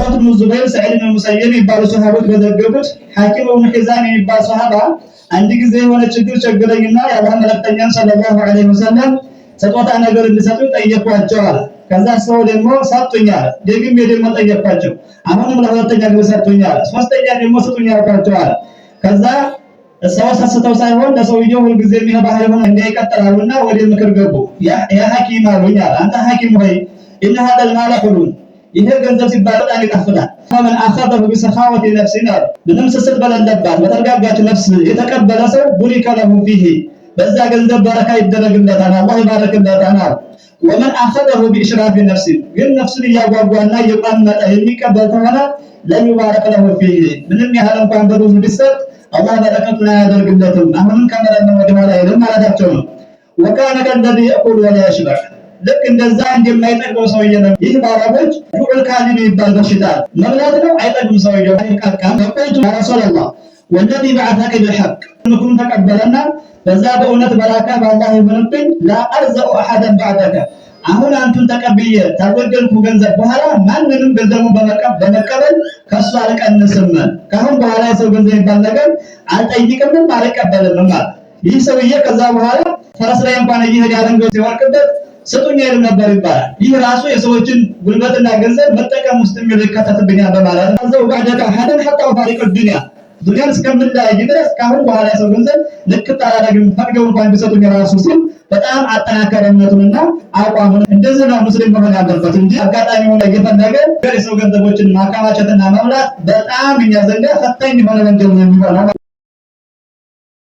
ዑርወት ብኑ ዙበይር፣ ሰዒድ ብኑ ሙሰይብ የሚባሉ ሰሃቦች በዘገቡት ሐኪም ብኑ ሒዛም የሚባል ሰሃባ አንድ ጊዜ የሆነ ችግር ቸገረኝና የአላህ መልእክተኛን ሰለላሁ ዐለይሂ ወሰለም ስጦታ ነገር እንዲሰጡ ጠየኳቸዋል። ከዛ ሰው ደግሞ ሰጡኛል። ደግሜ ደግሞ ጠየኳቸው። አሁንም ለሁለተኛ ጊዜ ሰጡኛል። ሶስተኛ ደግሞ ስጡኝ አልኳቸዋል። ከዛ ሰው ሰስተው ሳይሆን ለሰውየው ሁልጊዜ ይሄ ባህሪ ሆነ እንዳይቀጥላሉና ወደ ምክር ገቡ። ያ ሐኪም አሉኛል። አንተ ሐኪም ሆይ፣ إن هذا المال حلو፣ ይሄ ገንዘብ ሲባል በጣም ይጣፍጣል። فمن أخذه بسخاوة نفس አሉ፣ ምንም ስስት በሌለባት በተረጋጋች ነፍስ የተቀበለ ሰው بورك له فيه፣ በዛ ገንዘብ በረካ ይደረግለታል፣ አላህ ይባረክለታል አሉ። ومن أخذه بإشراف نفس፣ ግን ነፍሱን እያጓጓና እየቋመጠ የሚቀበል ከሆነ لم يبارك له فيه፣ ምንም ያህል እንኳን በብዙ ቢሰጥ አላህ በረከቱን አያደርግለትም። አሁንም ከመለመን ወደኋላ አይልም ማለታቸው ነው። وكان كالذي يأكل ولا يشبع፣ ልክ እንደዛ እንደማይጠግበው ሰውዬ ነው። ይህ በአረቦች جوع الكاذب የሚባል በሽታ መብላት ነው፣ አይጠግብም ሰውዬው፣ አይቃቃም። فقلت يا رسول الله والذي بعثك بالحق፣ ምክሩን ተቀበለና በዛ በእውነት በላካ በአላህ ይሁንብኝ፣ لا أرزأ أحدا بعدك፣ አሁን አንቱን ተቀብዬ ታጎደልኩ ገንዘብ በኋላ ማንንም ገንዘቡን በመቀበል ከሱ አልቀንስም። ከአሁን በኋላ የሰው ገንዘብ የሚባል ነገር አልጠይቅምም አልቀበልምም ማለት። ይህ ሰውዬ ከዛ በኋላ ፈረስ ላይ እንኳን እየሄደ ያለንገው ሲወርቅበት ስጡኝ አይልም ነበር ይባላል። ይህ ራሱ የሰዎችን ጉልበትና ገንዘብ መጠቀም ውስጥ የሚል ይከተትብኛል በማለት أرزأ بعدك أحدا حتى أفارق الدنيا፣ ዱንያን እስከምለያይ ድረስ ከአሁን በኋላ የሰው ገንዘብ ንክት አላደርግም፣ ፈቅደው እንኳን ቢሰጡኝ ራሱ ሲል በጣም አጠናከረ እምነቱንና አቋሙን። እንደዚህ ነው ሙስሊም መሆን ያለበት እንጂ አጋጣሚ ሆነ እየፈለገ የሰው ገንዘቦችን ማከማቸትና መብላት በጣም እኛ ዘንዳ ፈታኝ የሆነ ወንጀል ነው የሚሆነው።